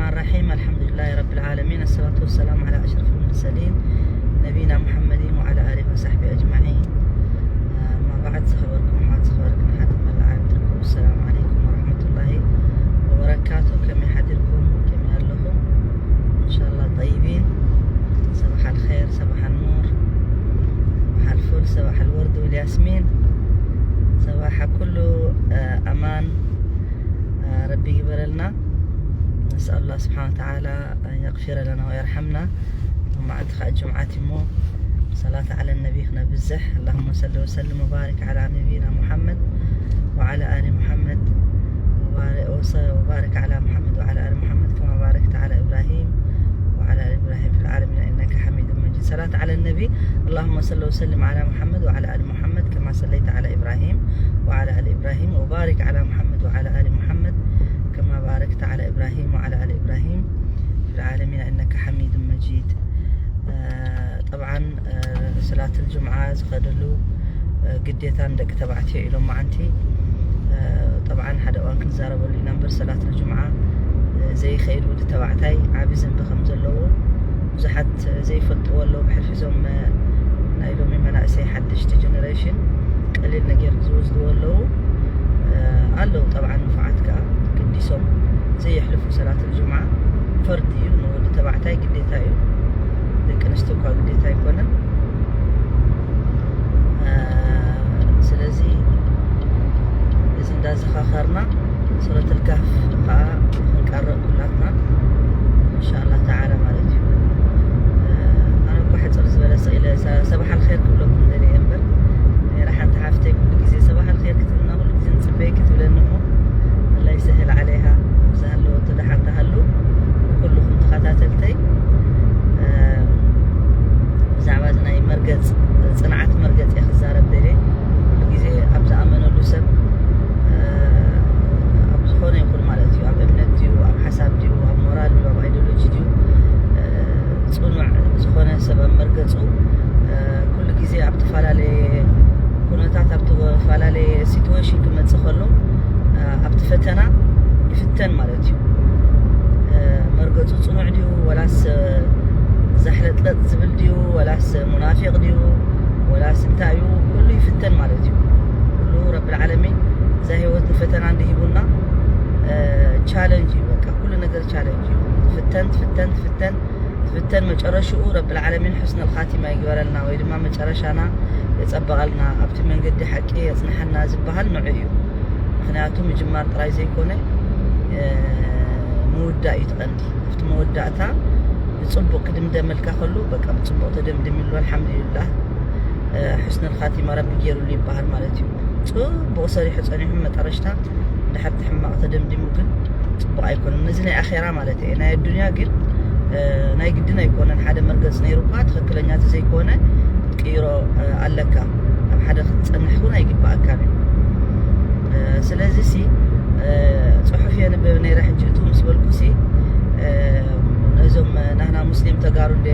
الرحمن الرحيم. الحمد لله رب العالمين، الصلاة والسلام على أشرف المرسلين نبينا محمد وعلى آله وصحبه أجمعين. أما بعد، ዝኸበርኩም ኣሕዋት፣ ዝኸበርክን ኣሓት መላእ ዓለም ትርከቡ፣ السلام عليكم ورحمة الله وبركاته። ከመይ ሓዲርኩም? ከመይ ኣለኹም? إن شاء الله طيبين. صباح الخير، صباح النور، صباح الفل، صباح الورد والياسمين، صباح كله، آه، أمان. آه، ربي يقبلنا. نسأل الله سبحانه وتعالى أن يغفر لنا ويرحمنا. ومع اتخاء الجمعة مو صلاة على النبي نبزح. اللهم صل وسلم وبارك على نبينا محمد وعلى آل محمد وبارك، وص-، وبارك على محمد وعلى آل محمد كما باركت على إبراهيم وعلى آل إبراهيم في العالمين إنك حميد مجيد. صلاة على النبي. اللهم صل وسلم على محمد وعلى آل محمد كما صليت على إبراهيم وعلى آل إبراهيم وبارك على محمد وعلى آل محمد كما باركت على إبراهيم وعلى آل إبراهيم في العالمين إنك حميد مجيد. آه، طبعا، آه، صلاة الجمعة ዝኸደሉ፣ آه، ግዴታ ንደቂ ተባዕትዮ ኢሎም መዓንቲ። آه، طبعا ሓደ እዋን ክንዛረበሉ ኢና እምበር፣ صلاة الجمعة، آه، ዘይኸይድ ወዲ ተባዕታይ ዓቢ ዘንቢ ከም ዘለዎ ብዙሓት ዘይፈልጥዎ ኣለዉ። ብሕልፊ እዞም፣ آه፣ ናይ ሎሚ መናእሰይ ሓደሽቲ ጀነሬሽን ቀሊል ነገር ዝወስድዎ ኣለዉ። آه، ኣለዉ ጠብዓ ንፉዓት ከኣ ግዲሶም ዘየሕልፉ ሰላት الجمعة ፈርዲ እዩ፣ ንወዲ ተባዕታይ ግዴታ እዩ። ደቂ ኣንስትዮ እኳ ግዴታ ኣይኮነን። آه، ስለዚ እዚ እንዳዘኻኸርና ሱረት الكهف ከኣ ክንቀርእ ኩላትና إن شاء الله تعالى ማለት እዩ። آه، ኣነ እኮ ሕጽር ዝበለ ስኢለ ሰ-፣ ሰባሕ الخير ክብለኩም ደልየ እምበር፣ ኔራ ሓንቲ ሓፍተይ ኩሉ ግዜ ሰባሕ الخير ክትብልና ኩሉ ግዜ ንጽበየኪ ትብለኒ እሞ፣ الله يسهل عليها። ዝሃለወቶ ደሓን ትሃሉ ኩልኹም ተኸታተልተይ። آه، ብዛዕባ እዚ ናይ መርገጽ፣ ጽንዓት መርገጽ እየ ክዛረብ ደልየ። ኩሉ ግዜ ኣብ ዝኣመነሉ ሰብ፣ آه، ኣብ ዝኾነ ይኹን ማለት እዩ፣ ኣብ እምነት ድዩ፣ ኣብ ሓሳብ ድዩ፣ ኣብ ሞራል ድዩ፣ ኣብ ኣይዲዮሎጂ ድዩ፣ آه፣ ጽኑዕ ዝኾነ ሰብ ኣብ መርገጹ፣ آه፣ ኩሉ ግዜ ኣብ ተፈላለየ ኩነታት፣ ኣብ ተፈላለየ ሲትዌሽን ክመጽእ ከሎ፣ آه፣ ኣብቲ ፈተና ይፍተን ማለት እዩ። آه، መርገጹ ጽኑዕ ድዩ፣ ወላስ፣ آه፣ ዛሕለጥለጥ ዝብል ድዩ፣ ወላስ ሙናፊቕ ድዩ፣ ወላስ እንታይ እዩ፣ ኩሉ ይፍተን ማለት እዩ። ኩሉ ረብል ዓለሚን እዛ ህይወት ንፈተና እንዲሂቡና፣ آه، ቻለንጅ እዩ። በቃ ኩሉ ነገር ቻለንጅ እዩ። ትፍተን፣ ትፍተን፣ ትፍተን፣ ትፍተን፣ መጨረሽኡ ረብል ዓለሚን ሑስነል ኻቲማ ይግበረልና፣ ወይ ድማ መጨረሻና የጸበቐልና፣ ኣብቲ መንገዲ ሓቂ የጽንሐና ዝበሃል ንዑ እዩ። ምኽንያቱ ምጅማር ጥራይ ዘይኮነ፣ آه፣ ምውዳእ እዩ እቲ ቀንዲ። ኣብቲ መወዳእታ ብጽቡቕ ክድምደመልካ ከሉ፣ በቃ ብጽቡቕ ተደምድምሉ፣ ኣልሓምዱሊላህ፣ آه፣ ሑስነል ኻቲማ ረቢ ገይሩሉ ይበሃል ማለት እዩ። ጽቡቕ ሰሪሑ ጸኒሑ መጠረሽታ ድሕርቲ ሕማቕ ተደምዲሙ ግን ጽቡቕ ኣይኮነን። ነዚ ናይ ኣኼራ ማለት እየ። ናይ ኣዱንያ ግን፣ آه፣ ናይ ግድን ኣይኮነን። ሓደ መርገጽ ነይሩ እኳ ትኽክለኛ ተዘይኮነ ክትቅይሮ፣ آه፣ ኣለካ። ኣብ ሓደ ክትጸንሕ እውን ኣይግባኣካን እዩ። آه፣ ስለዚ ሲ፣ آه፣ ጽሑፍ የንብብ ነይረ። ሕጂ እቱ ምስ በልኩ ሲ፣ آه፣ ነዞም ናህና ሙስሊም ተጋሩ እንደ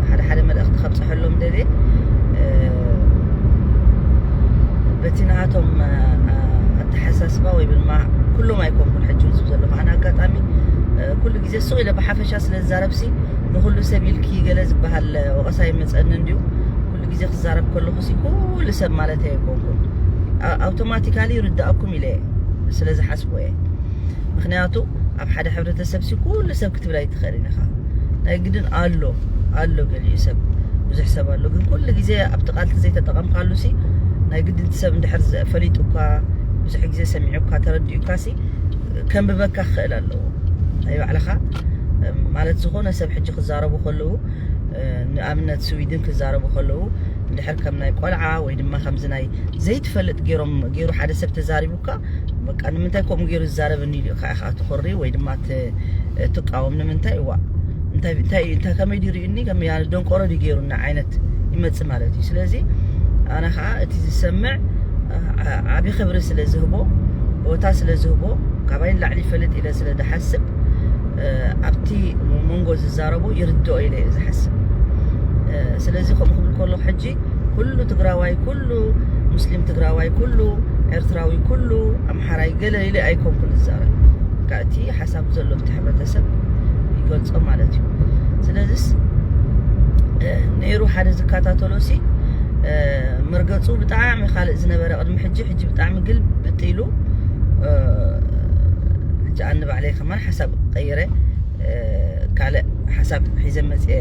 ሓደ ሓደ መልእኽቲ ከብጽሐሎም ደልየ። آه፣ በቲ ናቶም፣ آه، ኣተሓሳስባ ወይ ድማ ኩሎም ኣይኮንኩን ሕጂ ዝብ ዘለኹ። ኣነ ኣጋጣሚ፣ آه፣ ኩሉ ግዜ ሱቕ ኢለ ብሓፈሻ ስለ ዝዛረብሲ ንኹሉ ሰብ ኢልኪ ገለ ዝበሃል ወቐሳ ይመጸኒ እንድዩ። ኩሉ ግዜ ክዛረብ ከለኹ ሲ ኩሉ ሰብ ማለት ኣይኮንኩን። ኣ-፣ ኣውቶማቲካሊ ይርዳእኩም ኢለ ስለ ዝሓስቦ እየ። ምኽንያቱ ኣብ ሓደ ሕብረተሰብ ሲ ኩሉ ሰብ ክትብል ኣይትኽእልን ኢኻ። ናይ ግድን ኣሎ፣ ኣሎ ገሊኡ ሰብ፣ ብዙሕ ሰብ ኣሎ። ግን ኩሉ ግዜ ኣብቲ ቃል ዘይተጠቐምካሉ ሲ ናይ ግድን እቲ ሰብ እንድሕር ዘ-፣ ፈሊጡ እኳ፣ ብዙሕ ግዜ ሰሚዑ እኳ፣ ተረዲኡ እኳ ሲ ከንብበካ ክኽእል ኣለዎ። ናይ ባዕልኻ ማለት ዝኾነ ሰብ ሕጂ ክዛረቡ ከለዉ፣ ንኣብነት ስዊድን ክዛረቡ ከለዉ፣ እንድሕር ከም ናይ ቆልዓ ወይ ድማ ከምዚ ናይ ዘይትፈልጥ ገይሮም፣ ገይሩ ሓደ ሰብ ተዛሪቡካ፣ በቃ ንምንታይ ከምኡ ገይሩ ዝዛረበኒ ኢሉ ኢኻ ኢኻ ትኾሪ ወይ ድማ ት-፣ ትቃወም። ንምንታይ? እዋ፣ እንታይ፣ እንታይ፣ እንታይ፣ ከመይ ድዩ ርእዩኒ? ከመይ ኣነ ደንቆሮ ድዩ ገይሩኒ ዓይነት ይመጽእ ማለት እዩ። ስለዚ ኣነ ኸዓ እቲ ዝሰምዕ ዓ-፣ ዓቢ ክብሪ ስለ ዝህቦ፣ ቦታ ስለ ዝህቦ፣ ካባይ ንላዕሊ ይፈልጥ ኢለ ስለ ዝሓስብ፣ እ፣ ኣብቲ መንጎ ዝዛረቦ ይርድኦ ኢለ እየ ዝሓስብ። እ፣ ስለዚ ከምኡ ክብል ከለኹ ሕጂ ኩሉ ትግራዋይ፣ ኩሉ ሙስሊም ትግራዋይ፣ ኩሉ ኤርትራዊ፣ ኩሉ ኣምሓራይ ገለ ኢለ ኣይኮንኩን ዝዛረብ። ካብቲ ሓሳብ ዘሎ ኣብቲ ሕብረተሰብ ገልጾ ማለት እዩ። ስለዚስ ነይሩ ሓደ ዝከታተሎ ሲ መርገጹ ብጣዕሚ ካልእ ዝነበረ ቅድሚ ሕጂ፣ ሕጂ ብጣዕሚ ግልብጥ ኢሉ። ሕጂ ኣነ ባዕለይ ከማን ሓሳብ ቀይረ ካልእ ሓሳብ ሒዘ መፅየ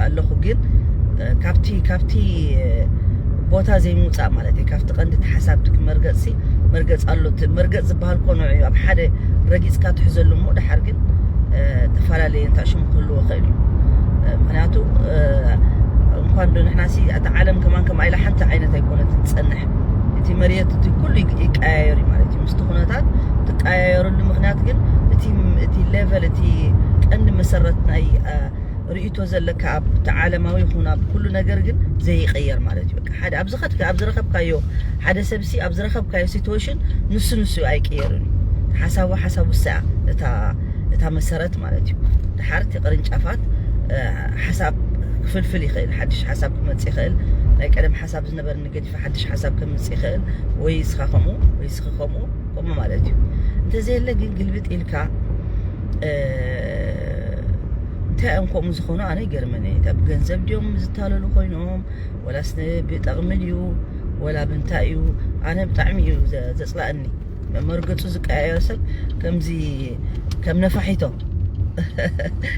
ኣለኹ። ግን ካብቲ ካብቲ ቦታ ዘይምውፃእ ማለት እዩ። ካብቲ ቀንዲ እቲ ሓሳብ እቲ መርገፅ ሲ መርገፅ ኣሎ። እቲ መርገፅ ዝበሃል ኮኖ እዩ። ኣብ ሓደ ረጊፅካ ትሕዘሉ እሞ ድሓር ግን ተፈላለየ እንታይ ሽሙ ክህልዎ ይኽእል እዩ። ምክንያቱ እንኳን ዶ ንሕና ሲ እታ ዓለም ከማን ከምኣ ኢላ ሓንቲ ዓይነት ኣይኮነት ትፀንሕ። እቲ መሬት እቲ ኩሉ ይቀያየር እዩ ማለት እዩ። ምስቲ ኩነታት ትቀያየረሉ ምክንያት ግን እቲ እቲ ሌቨል እቲ ቀንዲ መሰረት ናይ ርእይቶ ዘለካ ኣብ ዓለማዊ ይኹን ኣብ ኩሉ ነገር ግን ዘይቀየር ማለት እዩ። በቃ ሓደ ኣብ ዝኸድካ ኣብ ዝረኸብካዮ ሓደ ሰብሲ ኣብ ዝረኸብካዮ ሲትዌሽን ንሱ ንሱ ኣይቀየርን እዩ። ሓሳቡ ሓሳቡ ሰያ እታ እታ መሰረት ማለት እዩ። ድሓር እቲ ቅርንጫፋት ሓሳብ ክፍልፍል ይኽእል፣ ሓድሽ ሓሳብ ክመጽእ ይኽእል። ናይ ቀደም ሓሳብ ዝነበረኒ ገዲፈ ሓድሽ ሓሳብ ከምጽእ ይኽእል። ወይ እስኻ ከምኡ ወይ እስኺ ከምኡ ከምኡ ማለት እዩ። እንተዘየለ ግን ግልብጥ ኢልካ እንታይ እዮም ከምኡ ዝኾኑ ኣነ ይገርመኒ። እንታይ ብገንዘብ ድዮም ዝታለሉ ኮይኖም ወላስ ብጠቕሚ ድዩ ወላ ብምንታይ እዩ? ኣነ ብጣዕሚ እዩ ዘፅላእኒ። መርገፁ ዝቀያየር ሰብ ከምዚ ከም ነፋሒቶ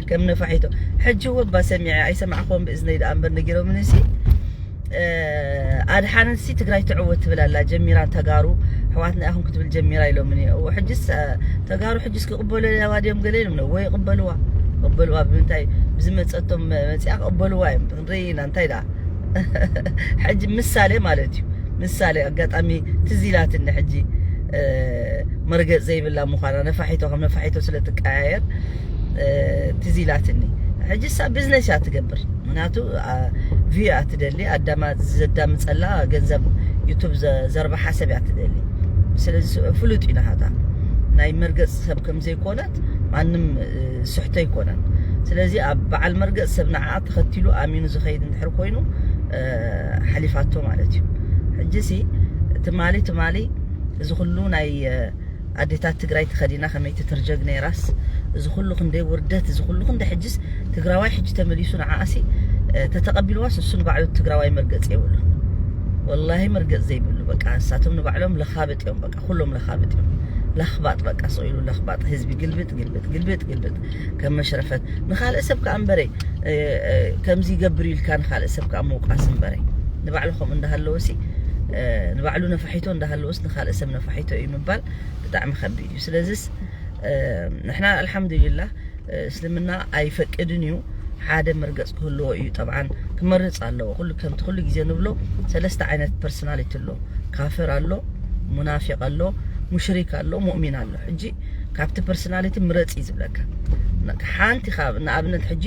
ከም ነፋሒቶ። ሕጂ ወባ ሰሚዐ ኣይሰማዕኹም ብእዝነይ ደኣ እምበር ነጊሮምኒ ሲ ኣድሓነት ሲ ትግራይ ትዕወት ትብል ኣላ ጀሚራ ተጋሩ ኣሕዋትና ኢኹም ክትብል ጀሚራ ኢሎምኒ። እዎ ሕጅስ ተጋሩ ሕጅስ ክቕበሉ ኣለዋ ድዮም ገለ ኢሎም እዎ ይቕበልዋ። ይቕበልዋ ብምንታይ ብዝመፀቶም መፅኣ ክቕበልዋ እዮም ክንርኢ ኢና እንታይ ደኣ ሕጂ ምሳሌ ማለት እዩ። ምሳሌ ኣጋጣሚ ትዝ ኢላትኒ ሕጂ መርገፅ ዘይብላ ምዃና ነፋሒቶ ከም ነፋሒቶ ስለ ትቀያየር ትዝ ኢላትኒ። ሕጂ ሳ ቢዝነስ እያ ትገብር ምክንያቱ ቪ እያ ትደሊ ኣዳማ ዘዳምፀላ ገንዘብ ዩቱብ ዘርባሓ ሰብ እያ ትደሊ። ስለዚ ፍሉጥ እዩ ናሃታ ናይ መርገፅ ሰብ ከም ዘይኮነት ማንም ስሕቶ ኣይኮነን። ስለዚ ኣብ በዓል መርገፅ ሰብ ንዓ ተኸቲሉ ኣሚኑ ዝኸይድ እንድሕር ኮይኑ ሓሊፋቶ ማለት እዩ። ሕጂ ሲ ትማሊ ትማሊ እዚ ኩሉ ናይ ኣዴታት ትግራይ ተኸዲና ከመይ ትትርጀግ ነይራስ እዚ ኩሉ ክንደይ ውርደት እዚ ኩሉ ክንደ ሕጅስ ትግራዋይ ሕጂ ተመሊሱ ንዓኣሲ ተተቐቢልዋስ እሱ ንባዕሉ ትግራዋይ መርገፅ የብሉ። ወላሂ መርገፅ ዘይብሉ በቃ ንሳቶም ንባዕሎም ለኻብጥ እዮም። በቃ ኩሎም ለኻብጥ እዮም። ለኽባጥ በቃ ስቕ ኢሉ ለኽባጥ ህዝቢ ግልብጥ ግልብጥ ግልብጥ ግልብጥ ከም መሽረፈት ንኻልእ ሰብ ከዓ እምበረይ ከምዚ ይገብር ኢልካ ንኻልእ ሰብ ከዓ ምውቃስ እምበረይ ንባዕሉ ከምኡ እንዳሃለወሲ ንባዕሉ ነፋሒቶ እንዳሃለወስ ንኻልእ ሰብ ነፋሒቶ እዩ ምባል ብጣዕሚ ከቢድ እዩ። ስለዚስ ንሕና ኣልሓምዱሊላህ እስልምና ኣይፈቅድን እዩ። ሓደ መርገፅ ክህልዎ እዩ ጠብዓን ክመርፅ ኣለዎ። ኩሉ ከምቲ ኩሉ ግዜ ንብሎ ሰለስተ ዓይነት ፐርሶናሊቲ ኣሎ። ካፍር ኣሎ፣ ሙናፊቅ ኣሎ፣ ሙሽሪክ ኣሎ፣ ሙእሚን ኣሎ። ሕጂ ካብቲ ፐርሶናሊቲ ምረፅ እዩ ዝብለካ። ሓንቲ ካብ ንኣብነት ሕጂ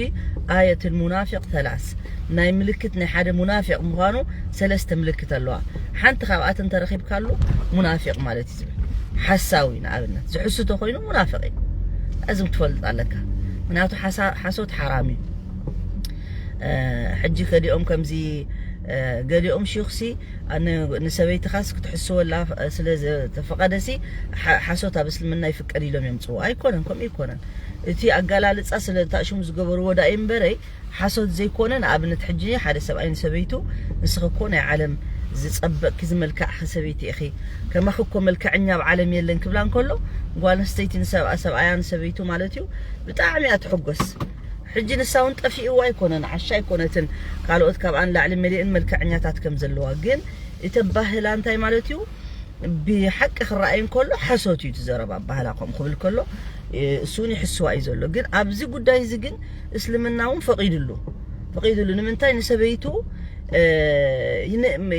ኣየት ሙናፊቅ ተላስ ናይ ምልክት ናይ ሓደ ሙናፊቅ ምዃኑ ሰለስተ ምልክት ኣለዋ። ሓንቲ ካብኣተን ተረኺብካሉ ሙናፊቅ ማለት እዩ ዝብል ሓሳዊ ንኣብነት ዝሕስቶ ኮይኑ ሙናፊቅ እዩ። እዝም ትፈልጥ ኣለካ። ምክንያቱ ሓሶት ሓራም እዩ። ሕጂ ከዲኦም ከምዚ ገሊኦም ሽዩኽሲ ንሰበይትኻስ ክትሕስወላ ስለ ዝተፈቐደሲ ሓሶት ኣብ እስልምና ይፍቀድ ኢሎም የምፅዎ። ኣይኮነን፣ ከምኡ ይኮነን። እቲ ኣጋላልፃ ስለ ታእሽሙ ዝገበርዎ ዳእ እምበረይ ሓሶት ዘይኮነ ንኣብነት ሕጂ ሓደ ሰብኣይ ንሰበይቱ ንስኺ እኮ ናይ ዓለም ዝፀበቅኪ ዝመልካዕኺ ሰበይቲ ኢኺ ከማኺ እኮ መልክዐኛ ኣብ ዓለም የለን ክብላ እንከሎ ጓል ኣንስተይቲ ንሰብኣ ሰብኣያ ንሰበይቱ ማለት እዩ ብጣዕሚ እያ ትሕጎስ። ሕጂ ንሳ እውን ጠፊእዋ ኣይኮነን ዓሻ ኣይኮነትን ካልኦት ካብኣ ንላዕሊ መሊእን መልክዐኛታት ከም ዘለዋ ግን እተባህላ እንታይ ማለት እዩ ብሓቂ ክረኣይ እንከሎ ሓሶት እዩ ትዘረባ ባህላ ከም ክብል ከሎ እሱ እውን ይሕስዋ እዩ ዘሎ ግን ኣብዚ ጉዳይ እዚ ግን እስልምና እውን ፈቒድሉ ፈቒድሉ ንምንታይ ንሰበይቱ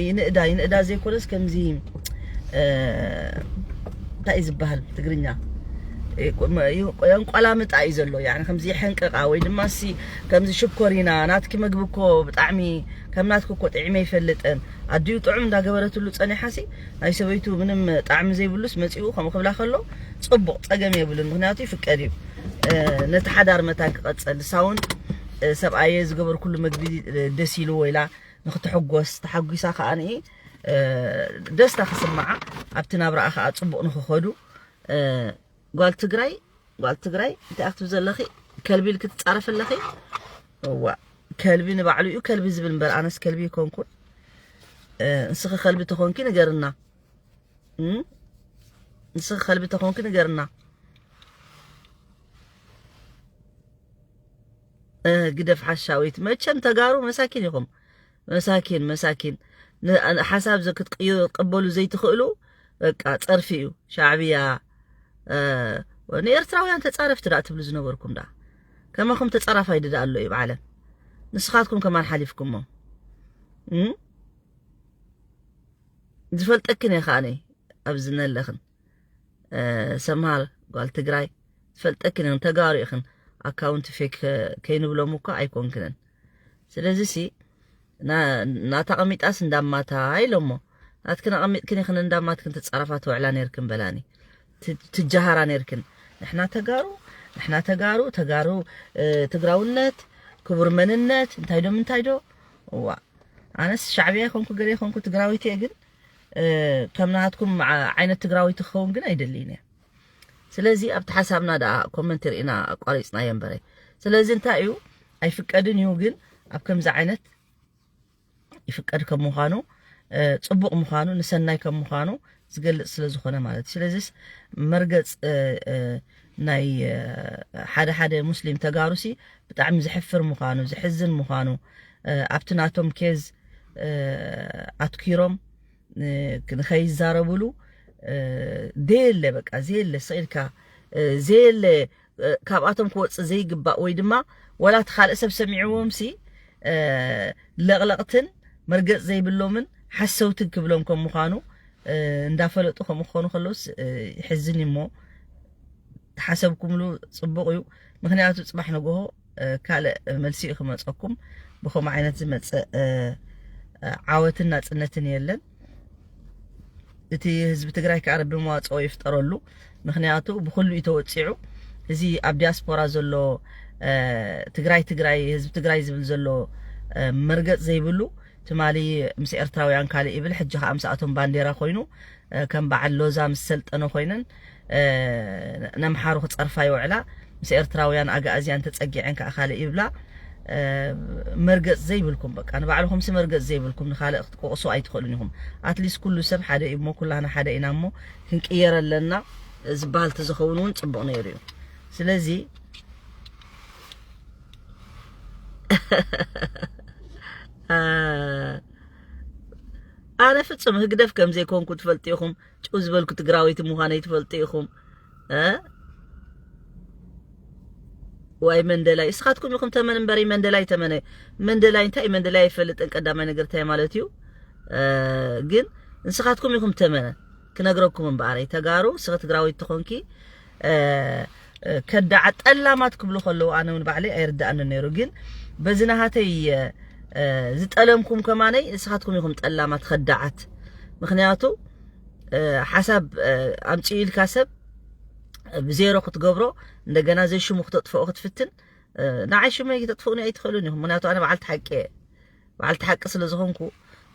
ይንእዳ ይንእዳ ዘይኮነስ ከምዚ እንታይ እዩ ዝበሃል ትግርኛ የንቆላምጣ እዩ ዘሎ ከምዚ ይሐንቀቃ ወይ ድማ ሲ ከምዚ ሽኮሪና ናትኪ መግቢ እኮ ብጣዕሚ ከም ናትኪ እኮ ጥዒመ ይፈልጥን ኣዲኡ ጥዑም እንዳገበረትሉ ጸኒሓሲ ናይ ሰበይቱ ምንም ጣዕሚ ዘይብሉስ መጺኡ ከምኡ ክብላ ከሎ ጽቡቕ ጸገም የብሉን ምክንያቱ ይፍቀድ እዩ ነቲ ሓዳር መታን ክቐጸል ንሳውን ሰብኣየ ዝገበርኩሉ መግቢ ደስ ኢሉ ወይላ ንክትሕጎስ ተሓጒሳ ከኣ ንኢ ደስታ ክስምዓ ኣብቲ ናብራኣ ከኣ ጽቡቕ ንክኸዱ ጓል ትግራይ ጓል ትግራይ እንታይ ኣክትብ ዘለኺ ከልቢ ኢልኪ ትጻረፊ ኣለኺ? እዋ፣ ከልቢ ንባዕሉ እዩ ከልቢ ዝብል እምበር፣ ኣነስ ከልቢ ይኮንኩን። እ፣ ንስኺ ከልቢ ተኾንኪ ንገርና። እም? ንስኺ ከልቢ ተኾንኪ ንገርና። እ፣ ግደፍ ሓሻዊት። መቸም ተጋሩ መሳኪን ኢኹም። መሳኪን፣ መሳኪን። ን-፣ ሓሳብ ዘ-፣ ክትቅበሉ ዘይትኽእሉ፣ በቃ ጸርፊ እዩ። ሻዕብያ፣ እ፣ ንኤርትራውያን ተጻረፍቲ ደኣ ትብሉ ዝነበርኩም ደኣ። ከማኹም ተጻራፋይ ድኣ ኣሎ እዩ ብዓለም። ንስኻትኩም ከማን ሓሊፍኩሞ። እም? ዝፈልጠክን እየ ከኣነ ኣብዚ ነለኽን። እ፣ ሰምሃል ጓል ትግራይ ዝፈልጠክን እየን፣ ተጋሩ ኢኽን። ኣካውንት ፌክ ከይንብሎም እኳ ኣይኮንክንን። ስለዚ ሲ ና-፣ ናታ ቀሚጣስ እንዳማታ ኢሎሞ። ናትክን ኣቐሚጥክን ኢኽን እንዳማትክን ትጻረፋ ትውዕላ ነይርክን በላኒ። ት-፣ ትጃሃራ ነይርክን። ንሕና ተጋሩ፣ ንሕና ተጋሩ፣ ተጋሩ፣ እ፣ ትግራውነት፣ ክቡር መንነት፣ እንታይ ዶ ምንታይ ዶ? እዋ። ኣነስ ሻዕብያ ይኾንኩ ገለ ይኾንኩ ትግራዊት እየ፣ ግን፣ እ፣ ከም ናትኩም ዓ-፣ ዓይነት ትግራዊት ክኸውን ግን ኣይደልይን እየ። ስለዚ ኣብቲ ሓሳብና ደኣ ኮመንት ርኢና ኣቋሪጽናዮ እምበረ። ስለዚ እንታይ እዩ? ኣይፍቀድን እዩ፣ ግን ኣብ ከምዚ ዓይነት ይፍቀድ ከም ምዃኑ፣ እ፣ ጽቡቕ ምዃኑ፣ ንሰናይ ከም ምዃኑ ዝገልጽ ስለ ዝኾነ ማለት እዩ። ስለዚስ መርገጽ፣ እ፣ እ፣ ናይ፣ እ፣ ሓደ ሓደ ሙስሊም ተጋሩሲ ብጣዕሚ ዘሕፍር ምዃኑ፣ ዘሕዝን ምዃኑ፣ እ፣ ኣብቲ ናቶም ኬዝ፣ እ፣ ኣትኪሮም፣ እ፣ ንኸይዛረብሉ፣ እ፣ ዘየለ በቃ፣ ዘየለ ስቕ ኢልካ፣ እ፣ ዘየለ፣ እ፣ ካብኣቶም ክወጽእ ዘይግባእ ወይ ድማ ወላ እቲ ካልእ ሰብ ሰሚዕዎም ሲ፣ እ፣ ለቕለቕትን መርገጽ ዘይብሎምን ሓሰውትን ክብሎም ከም ምዃኑ፣ እ፣ እንዳፈለጡ ከምኡ ክኾኑ ከለውስ፣ እ፣ ይሕዝን እዩ እሞ ተሓሰብኩምሉ ጽቡቕ እዩ። ምኽንያቱ ጽባሕ ንግሆ፣ እ፣ ካልእ መልሲ እዩ ክመጸኩም። ብኸምኡ ዓይነት ዝመጸ፣ እ፣ እ፣ ዓወትን ናጽነትን የለን። እቲ ህዝቢ ትግራይ ከኣ ረቢ መዋጽኦ ይፍጠረሉ። ምኽንያቱ ብኹሉ እዩ ተወጺዑ። እዚ ኣብ ዲያስፖራ ዘሎ፣ እ፣ ትግራይ ትግራይ፣ ህዝቢ ትግራይ ዝብል ዘሎ፣ እ፣ መርገጽ ዘይብሉ፣ ትማሊ ምስ ኤርትራውያን ካልእ ይብል፣ ሕጂ ከኣ ምስኣቶም ባንዴራ ኮይኑ፣ እ፣ ከም በዓል ሎዛ ምስ ሰልጠነ ኮይነን፣ እ፣ ነምሓሩ ክጸርፋ ይውዕላ። ምስ ኤርትራውያን ኣጋእዝያን ተጸጊዐን ከኣ ካልእ ይብላ። እ፣ መርገጽ ዘይብልኩም፣ በቃ ንባዕልኹምሲ መርገጽ ዘይብልኩም፣ ንኻልእ ክትቆቕሱ ኣይትኽእሉን ኢኹም። ኣትሊስት ኩሉ ሰብ ሓደ እዩ እሞ፣ ኩላህና ሓደ ኢና እሞ፣ ክንቅየር ኣለና ዝበሃል ተዝኸውን እውን ጽቡቕ ነይሩ እዩ። ስለዚ፣ እ፣ ኣነ ፍጹም ህግደፍ ከም ዘይኮንኩ ትፈልጡ ኢኹም። ጭው ዝበልኩ ትግራወይቲ ምዃነይ ትፈልጡ ኢኹም። እ? ዋይ መንደላይ፣ እስኻትኩም ኢኹም ተመን እምበሪ መንደላይ ተመነ። መንደላይ እንታይ መንደላይ ኣይፈልጥን። ቀዳማይ ነገር እንታይ ማለት እዩ? እ፣ ግን ንስኻትኩም ኢኹም ተመነ። ክነግረኩም እምበኣረይ፣ ተጋሩ፣ እስኺ ትግራወይቲ ተኾንኪ፣ እ፣ እ፣ ከዳዓት ጠላማት ክብሉ ከለዉ ኣነ እውን ባዕለይ ኣይርድኣንን ነይሩ። ግን በዚ ናሃተይ፣ እ፣ እ፣ ዝጠለምኩም ከማነይ ንስኻትኩም ኢኹም ጠላማት ከዳዓት። ምኽንያቱ፣ እ፣ ሓሳብ፣ እ፣ ኣምጽኡ ኢልካ ሰብ ብዜሮ ክትገብሮ፣ እንደገና ዘይሽሙ ክተጥፍኦ ክትፍትን፣ እ፣ ንዓይ ሽመይ ክተጥፍኡኒ ኣይትኽእሉን ኢኹም። ምኽንያቱ ኣነ በዓልቲ ሓቂ እየ። በዓልቲ ሓቂ ስለ ዝኾንኩ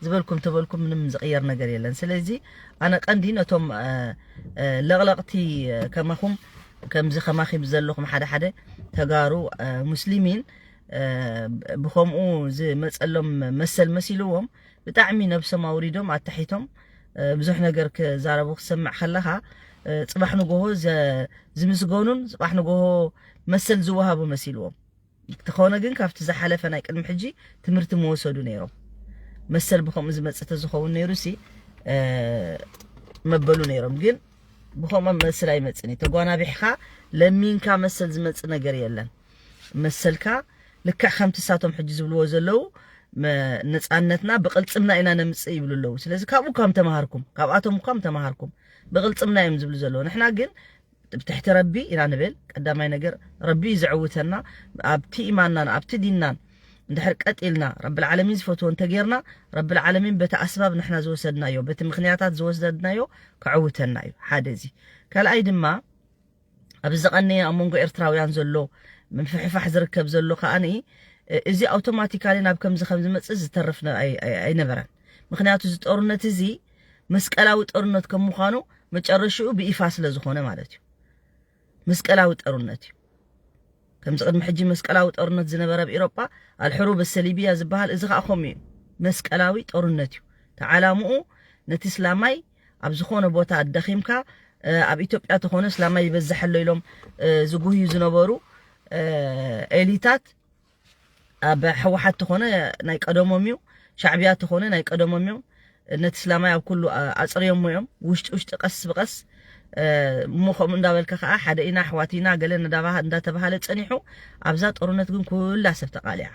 ዝበልኩም ተበልኩም ምንም ዝቕየር ነገር የለን። ስለዚ ኣነ ቀንዲ ነቶም፣ እ፣ እ፣ ለቕለቕቲ፣ እ፣ ከማኹም፣ ከምዚ ከማኺ ዘለኹም ሓደ ሓደ ተጋሩ፣ እ፣ ሙስሊሚን፣ እ፣ ብኸምኡ ዝመጸሎም መሰል መሲልዎም ብጣዕሚ ነብሶም ኣውሪዶም ኣታሒቶም፣ እ፣ ብዙሕ ነገር ክዛረቡ ክሰምዕ ከለኻ፣ እ፣ ጽባሕ ንጎሆ ዘ-፣ ዝምስገኑን ጽባሕ ንጎሆ መሰል ዝወሃቡ መሲልዎም። እንተኾነ ግን ካብቲ ዝሓለፈ ናይ ቅድሚ ሕጂ ትምህርቲ ምወሰዱ ነይሮም። መሰል ብኸምኡ ዝመጽእ ተዝኸውን ነይሩ ሲ፣ እ፣ መበሉ ነይሮም። ግን ብኸምኡ መሰል ኣይመጽእን እዩ። ተጓናቢሕኻ ለሚንካ መሰል ዝመጽእ ነገር የለን። መሰልካ ልክዕ ከምቲ እሳቶም ሕጂ ዝብልዎ ዘለዉ መ-፣ ነጻነትና ብቕልጽምና ኢና ነምጽእ ይብሉ ኣለዉ። ስለዚ ካብኡ እኳም ተማሃርኩም፣ ካብኣቶም እኳም ተማሃርኩም። ብቕልጽምና እዮም ዝብሉ ዘለዉ። ንሕና ግን ብትሕቲ ረቢ ኢና ንብል። ቀዳማይ ነገር ረቢ እዩ ዘዕውተና። ኣብቲ ኢማንናን ኣብቲ ዲንናን እንድሕር ቀጥ ኢልና፣ ረብል ዓለሚን ዝፈትዎ እንተጌርና፣ ረብል ዓለሚን በቲ ኣስባብ ንሕና ዝወሰድናዮ፣ በቲ ምኽንያታት ዝወሰድናዮ ከዕውተና እዩ። ሓደ እዚ። ካልኣይ ድማ፣ ኣብዚ ቀነየ ኣብ መንጎ ኤርትራውያን ዘሎ ምፍሕፋሕ ዝርከብ ዘሎ ከኣኒ፣ እ-፣ እዚ ኣውቶማቲካሊ ናብ ከምዚ ከም ዝመጽእ ዝተርፍ ነ-፣ ኣይ-፣ ኣይ-፣ ኣይነበረን። ምኽንያቱ እዚ ጦርነት እዚ መስቀላዊ ጦርነት ከም ምዃኑ መጨረሽኡ ብይፋ ስለ ዝኾነ ማለት እዩ። መስቀላዊ ጦርነት እዩ። ከምዚ ቅድሚ ሕጂ መስቀላዊ ጦርነት ዝነበረ ኣብ ኤሮጳ ኣልሕሩብ ሰሊብያ ዝበሃል፣ እዚ ከዓ ከምኡ እዩ። መስቀላዊ ጦርነት እዩ። ተዓላምኡ ነቲ እስላማይ ኣብ ዝኾነ ቦታ ኣዳኺምካ፣ ኣብ ኢትዮጵያ ተኾነ እስላማይ ይበዝሕ ኣሎ ኢሎም ዝጉህዩ ዝነበሩ ኤሊታት ኣብ ሕወሓት ተኾነ ናይ ቀደሞም እዩ፣ ሻዕብያ ተኾነ ናይ ቀደሞም እዮም። ነቲ እስላማይ ኣብ ኩሉ ኣፅርዮሞ እዮም። ውሽጢ ውሽጢ ቀስ ብቀስ እሞ ከምኡ እንዳበልካ ከዓ ሓደ ኢና ኣሕዋት ኢና ገለ እንዳተባሃለ ፀኒሑ ኣብዛ ጦርነት ግን ኩላ ሰብ ተቃሊዓ።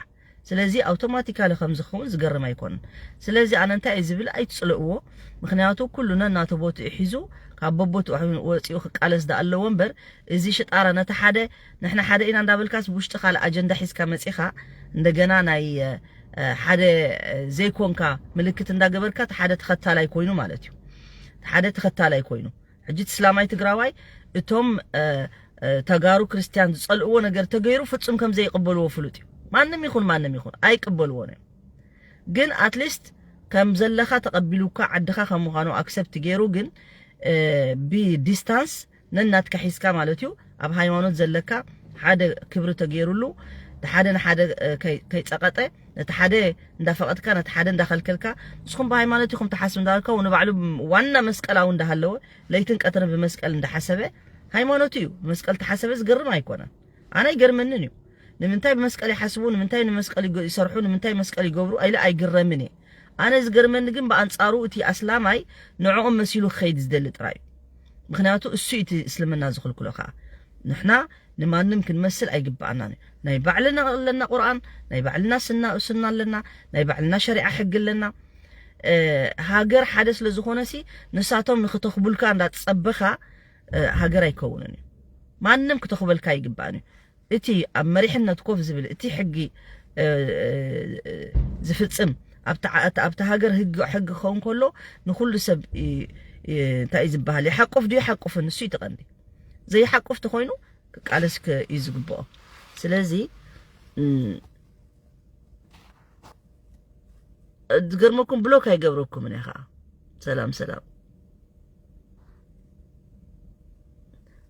ስለዚ ኣውቶማቲካሊ ከም ዝኸውን ዝገርም ኣይኮነን። ስለዚ ኣነ እንታይ እየ ዝብል፣ ኣይትፅልእዎ። ምክንያቱ ኩሉ ነናቱ ቦትኡ ሒዙ ካብ በቦትኡ ወፂኡ ክቃለስ ዳ ኣለዎ እምበር፣ እዚ ሽጣራ ነቲ ሓደ ንሕና ሓደ ኢና እንዳበልካስ ብውሽጢ ካልእ ኣጀንዳ ሒዝካ መፂኻ እንደገና ናይ ሓደ ዘይኮንካ ምልክት እንዳገበርካ እቲ ሓደ ተኸታላይ ኮይኑ ማለት እዩ። ሓደ ተኸታላይ ኮይኑ ሕጂ እቲ እስላማይ ትግራዋይ እቶም ተጋሩ ክርስቲያን ዝፀልእዎ ነገር ተገይሩ ፍጹም ከም ዘይቅበልዎ ፍሉጥ እዩ። ማንም ይኹን ማንም ይኹን ኣይቅበልዎን እዮም። ግን ኣትሊስት ከም ዘለኻ ተቐቢሉካ ዓድኻ ከም ምዃኑ ኣክሰፕት ገይሩ ግን ብዲስታንስ ነናትካ ሒዝካ ማለት እዩ ኣብ ሃይማኖት ዘለካ ሓደ ክብሪ ተገይሩሉ ሓደ ንሓደ ከይፀቐጠ ነቲ ሓደ እንዳፈቐጥካ ነቲ ሓደ እንዳኸልከልካ ንስኹም ብሃይማኖት ኢኹም ትሓስቡ እንዳበልካ ንባዕሉ ዋና መስቀላዊ እንዳሃለወ ለይትን ቀትርን ብመስቀል እንዳሓሰበ ሃይማኖቱ እዩ ብመስቀል ተሓሰበ ዝገርም ኣይኮነን። ኣነ ኣይገርመንን እዩ። ንምንታይ ብመስቀል ይሓስቡ፣ ንምንታይ ንመስቀል ይሰርሑ፣ ንምንታይ መስቀል ይገብሩ ኣይለ ኣይግረምን እየ። ኣነ ዝገርመኒ ግን ብኣንፃሩ እቲ ኣስላማይ ንዕኦም መሲሉ ክኸይድ ዝደሊ ጥራይ እዩ። ምክንያቱ እሱ እቲ እስልምና ዝኽልክሎ ከዓ ንሕና ንማንም ክንመስል ኣይግባኣናን እዩ። ናይ ባዕልና ኣለና ቁርኣን፣ ናይ ባዕልና ስና ሱና ኣለና፣ ናይ ባዕልና ሸሪዓ ሕጊ ኣለና። ሃገር ሓደ ስለ ዝኾነ ሲ ንሳቶም ንክተኽቡልካ እንዳፀበኻ ሃገር ኣይከውንን እዩ። ማንም ክተኽበልካ ኣይግባእን እዩ። እቲ ኣብ መሪሕነት ኮፍ ዝብል እቲ ሕጊ ዝፍፅም ኣብቲ ሃገር ሕጊ ክኸውን ከሎ ንኩሉ ሰብ እንታይ እዩ ዝበሃል ይሓቁፍ ድዩ ይሓቁፍን ንሱ ይትቐንዲ ዘይሓቁፍ ተኮይኑ ክቃለስ እዩ ዝግብኦ። ስለዚ ዝገርመኩም ብሎክ ኣይገብረኩምን እየ ከዓ ሰላም ሰላም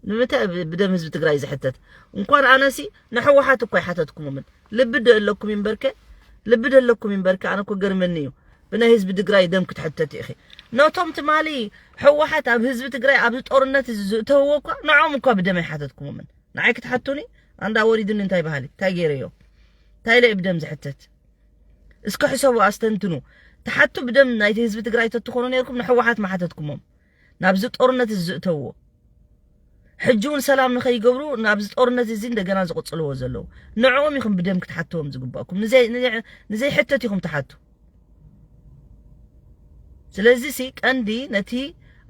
ንምንታይ ብደም ህዝቢ ትግራይ ዝሕተት እንኳን ኣነሲ ንሕወሓት እኮ ይሓተትኩሞምን ልቢ ዶ ኣለኩም ይንበርከ ልቢ ዶ ኣለኩም ይንበርከ ኣነ እኮ ገርመኒ እዩ ብናይ ህዝቢ ትግራይ ደም ክትሕተት ኢኺ ነቶም ትማሊ ሕወሓት ኣብ ህዝቢ ትግራይ ኣብዚ ጦርነት እዚ ዝእተውዎ እኳ ንዖም እኳ ብደም ኣይሓተትኩሞምን ንዓይ ክትሓቱኒ ኣንዳ ወሪዱኒ እንታይ በሃሊ እንታይ ገይረዮ እንታይ ኢለ ብደም ዝሕተት እስከ ሕሰቡ ኣስተንትኑ ትሓቱ ብደም ናይቲ ህዝቢ ትግራይ ተትኾኑ ነርኩም ንሕወሓት ማሓተትኩሞም ናብዚ ጦርነት እዚ ዝእተውዎ ሕጂ እውን ሰላም ንኸይገብሩ ናብዚ ጦርነት እዚ እንደገና ዝቕፅልዎ ዘለዉ ንዕኦም ኢኹም ብደም ክትሓትዎም ዝግባእኩም ንዘይሕተት ኢኹም ትሓቱ ስለዚ ሲ ቀንዲ ነቲ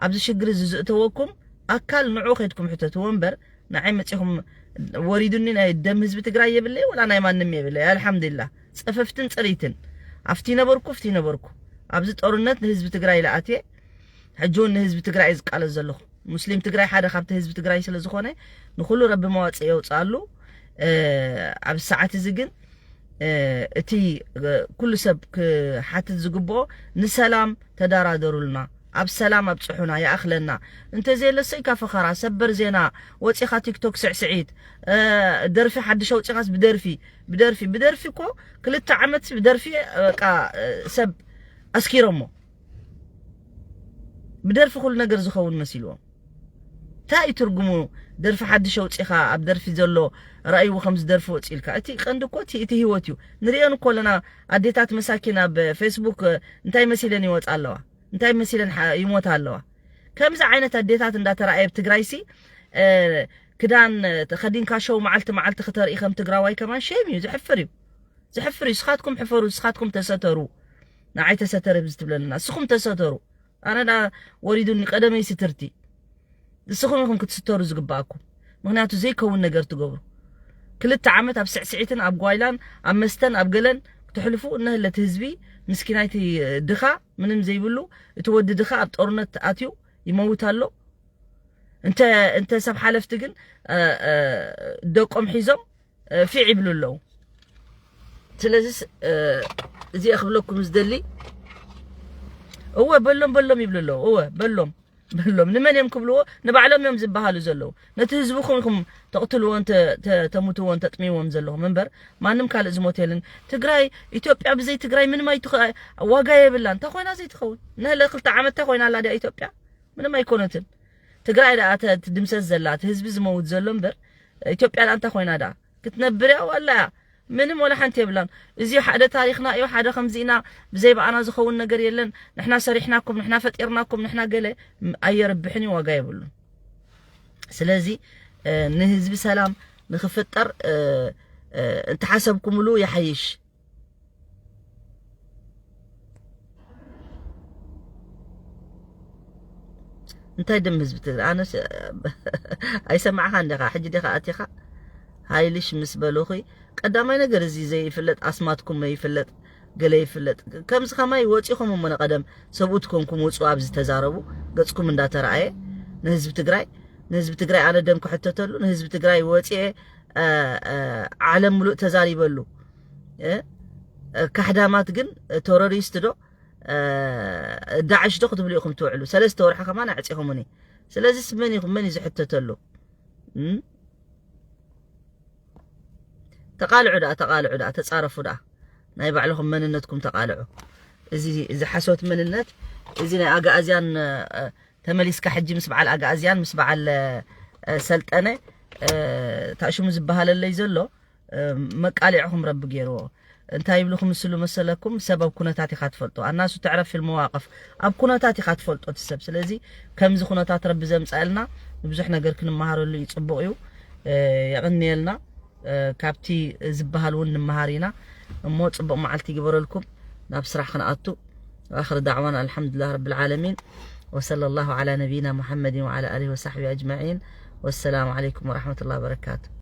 ኣብዚ ሽግር እዚ ዝእተወኩም ኣካል ንዑ ከይድኩም ሕተትዎ እምበር ንዓይ መፂኹም ወሪዱኒ ናይ ደም ህዝቢ ትግራይ የብለይ ወላ ናይ ማንም የብለይ ኣልሓምዱላ ፀፈፍትን ፅሪትን ኣብቲ ነበርኩ ኣብቲ ነበርኩ ኣብዚ ጦርነት ንህዝቢ ትግራይ ለኣትየ ሕጂ እውን ንህዝቢ ትግራይ ዝቃለስ ዘለኹ ሙስሊም ትግራይ ሓደ ካብቲ ህዝቢ ትግራይ ስለ ዝኾነ ንኩሉ ረቢ መዋፅእ የውፅኣሉ ኣብ ሰዓት እዚ ግን እቲ ኩሉ ሰብ ክሓትት ዝግብኦ ንሰላም ተደራደሩልና ኣብ ሰላም ኣብፅሑና ይኣኽለና እንተዘየለሰ ኢካ ፈኸራ ሰበር ዜና ወፂኻ ቲክቶክ ስዕስዒት ደርፊ ሓድሽ ኣውፂኻስ ብደርፊ ብደርፊ ብደርፊ እኮ ክልተ ዓመት ብደርፊ በቃ ሰብ ኣስኪሮሞ ብደርፊ ኩሉ ነገር ዝኸውን መሲልዎም እንታይ እዩ ትርጉሙ ደርፊ ሓድሽ ኣውፂኻ ኣብ ደርፊ ዘሎ ረኣይዎ ከም ዝደርፊ ወፂልካ እቲ ቀንዲ እኮ እቲ ህይወት እዩ ንሪኦን እኮ ኣለና ኣዴታት መሳኪን ኣብ ፌስቡክ እንታይ መሲለን ይወፃ ኣለዋ እንታይ መሲለን ይሞታ ኣለዋ ከምዚ ዓይነት ኣዴታት እንዳተረኣየ ኣብ ትግራይ ሲ ክዳን ተኸዲንካ ሸው መዓልቲ መዓልቲ ክተርኢ ከም ትግራዋይ ከማን ሼም እዩ ዝሕፍር እዩ ዝሕፍር እዩ ስኻትኩም ሕፈሩ ስኻትኩም ተሰተሩ ንዓይ ተሰተረ ብዚ ትብለልና እስኹም ተሰተሩ ኣነ ዳ ወሪዱኒ ቀደመይ ስትርቲ ንስኹም ኢኹም ክትስተሩ ዝግባኣኩም ምክንያቱ ዘይከውን ነገር ትገብሩ ክልተ ዓመት ኣብ ስዕስዒትን ኣብ ጓይላን ኣብ መስተን ኣብ ገለን ክትሕልፉ እነህለት ህዝቢ ምስኪናይቲ ድኻ ምንም ዘይብሉ እቲ ወዲ ድኻ ኣብ ጦርነት ኣትዩ ይመውት ኣሎ እንተ እንተ ሰብ ሓለፍቲ ግን ደቆም ሒዞም ፊዕ ይብሉ ኣለዉ ስለዚ እዚኣ ክብለኩም ዝደሊ እወ በሎም በሎም ይብሉ ኣለዉ እወ በሎም በሎም። ንመን እዮም ክብልዎ? ንባዕሎም እዮም ዝበሃሉ ዘለዉ። ነቲ ህዝብኹም ኢኹም ተቕትልዎን ተ- ተ- ተምትዎን ተጥምይዎም ዘለኹም እምበር፣ ማንም ካልእ ዝሞት የለን። ትግራይ፣ ኢትዮጵያ ብዘይ ትግራይ ምንም ኣይትኸ- ዋጋ የብላን። እንታይ ኮይና ዘይትኸውን? ንህለ ክልተ ዓመት እንታይ ኮይና ኣላ ድያ ኢትዮጵያ? ምንም ኣይኮነትን። ትግራይ ደኣ ተ- ትድምሰስ ዘላ፣ እቲ ህዝቢ ዝመውት ዘሎ እምበር፣ ኢትዮጵያ ደኣ እንታይ ኮይና ደኣ ክትነብር እያ ዋላ እያ? ምንም ወላ ሓንቲ የብላን። እዚ ሓደ ታሪኽና እዩ፣ ሓደ ከምዚ ኢና፣ ብዘይ ብኣና ዝኸውን ነገር የለን፣ ንሕና ሰሪሕናኩም፣ ንሕና ፈጢርናኩም፣ ንሕና ገለ ም- ኣየርብሕን እዩ፣ ዋጋ የብሉን። ስለዚ ንህዝቢ ሰላም ንክፍጠር እንተሓሰብኩምሉ ይሓይሽ። እንታይ ድም ህዝቢ ትግራይ ኣነስ ኣይሰማዕኻ እንዲኻ ሕጂ ዲኻ ኣቲኻ ሃይልሽ ምስ በሉኺ ቀዳማይ ነገር እዚ ዘይፍለጥ ኣስማትኩም ይፍለጥ ገለ ይፍለጥ ከምዚ ከማይ ወፂኹም እሞ ንቀደም ሰብኡት ኮንኩም ውፁ ኣብዚ ተዛረቡ ገፅኩም እንዳተረኣየ ንህዝቢ ትግራይ ንህዝቢ ትግራይ ኣነ ደም ክሕተተሉ ንህዝቢ ትግራይ ወፂኤ ዓለም ምሉእ ተዛሪበሉ ካሕዳማት ግን ቴሮሪስት ዶ ዳዕሽ ዶ ክትብሉ ኢኹም ትውዕሉ ሰለስተ ወርሒ ከማን ኣዕፂኹምኒ ስለዚ መን ኢኹም መን እዩ ዝሕተተሉ ተቃልዑ ደኣ ተቃልዑ ደኣ ተጻረፉ ደኣ ናይ ባዕልኹም መንነትኩም ተቃልዑ እዚ እዚ ሓሶት መንነት እዚ ናይ ኣጋኣዝያን ተመሊስካ ሕጂ ምስ በዓል ኣጋኣዝያን ምስ በዓል ሰልጠነ ታሽሙ ዝበሃለለይ ዘሎ መቃሊዕኹም ረቢ ገይርዎ እንታይ ይብልኹም ምስሉ መሰለኩም ሰብ ኣብ ኩነታት ኢኻ ትፈልጦ ኣናሱ ተዕረፍ ፊልም መዋቅፍ ኣብ ኩነታት ኢኻ ትፈልጦ እቲ ሰብ ስለዚ ከምዚ ኩነታት ረቢ ዘምፃልና ብዙሕ ነገር ክንመሃረሉ እዩ ፅቡቅ እዩ የቕንየልና ካብቲ ዝበሃል እውን ንምሃር ኢና እሞ ፅቡቅ መዓልቲ ይግበረልኩም ናብ ስራሕ ክንኣቱ واخر دعوانا الحمد لله رب العالمين وصلى الله على نبينا محمد وعلى اله وصحبه اجمعين والسلام عليكم ورحمه الله وبركاته